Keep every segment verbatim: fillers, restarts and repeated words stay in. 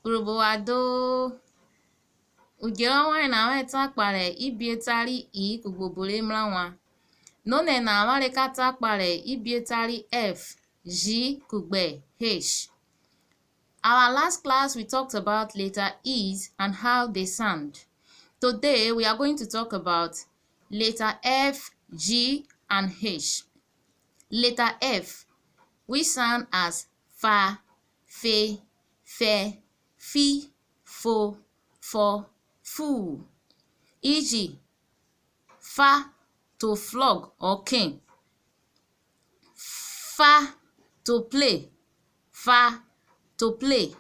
Urhobo wa do. Udje rọ wan na, wẹ ta kpare ibieta ri I kugbe obo re mra wan. Nonẹna, avwanre ka ta kpare ibieta ri F, G, kugbe H. Our last class, we talked about letter E's and how they sound. Today, we are going to talk about letter F, G, and H. Letter F, which sound as fa, fe, fe, fi, fo, fo, fu. E G, fa, to flog or cane. Fa, to play. Fa, to play.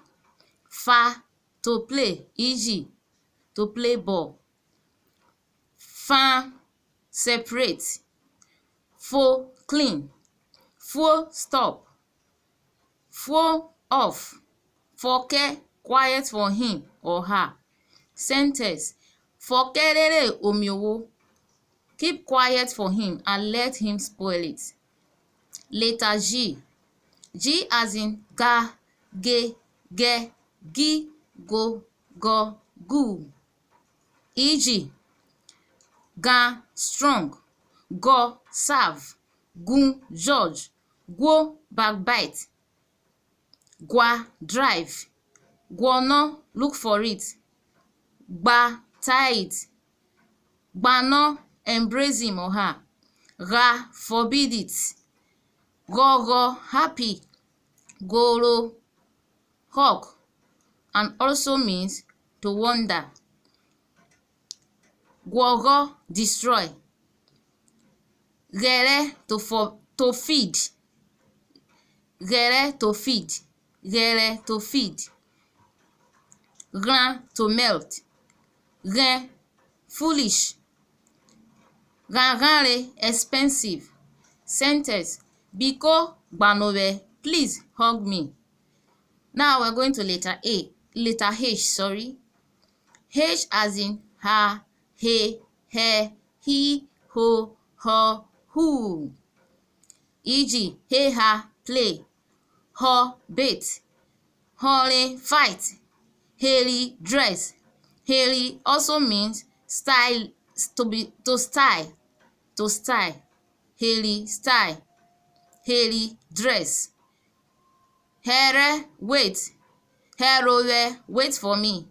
Fa, to play. E G, to play ball. Fa, separate. Fo, clean. Fuo, stop. Fuo, off. Fọkẹ, quiet for him or her. Sentence, fọkẹ rere omiovwo. Keep quiet for him and let him spoil it. Letter G. G as in ga, ge, gẹ, gi, go, gọ, gu. E G, gan, strong, gọ, serve, gun, judge, guo, backbite, gua, drive, guọnọ, look for it, gba, tie it, gbanọ, embrace him or her, gha, forbid it, ghọghọ, happy, goro, hawk, and also means to wander. Guọghọ, destroy. Ghẹrẹ, to for, to feed. Ghẹrẹ, to feed. Ghẹrẹ, to feed. Ghran, to melt. Ghẹn, foolish. Ghanghanre, expensive. Sentence, biko gbanọ vwẹ, please hug me. Now we're going to letter A, letter H, sorry. H as in ha, he, hẹ, hi, ho, họ, hu. E G, he ha, play, họ, bathe, họnre, fight, heri, dress. Heri also means style, to be, to style, to style. Heri, style. Heri, dress. Hẹrẹ, wait. Hẹro vwẹ, wait for me.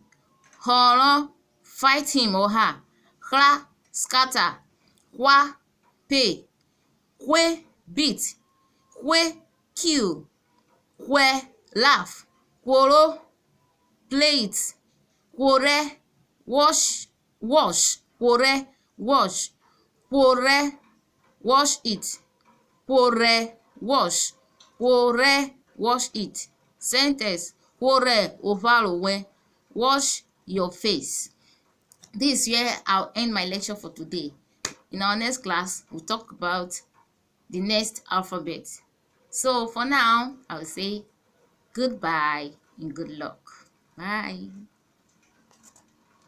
Họnrọn, fight him or her. Hra, scatter. Hwa, pay. Hwe, beat. Hwe, kill. Hwẹ, laugh. Hworo, play it. Hworẹ, wash, wash. Hworẹ, wash. Hworẹ, wash it. Hworẹ, wash. Hworẹ, wash it. Sentence, hworẹ opharo wẹn. Wash your face. This is where I'll end my lecture for today. In our next class, we'll talk about the next alphabet. So for now, I will say goodbye and good luck. Bye.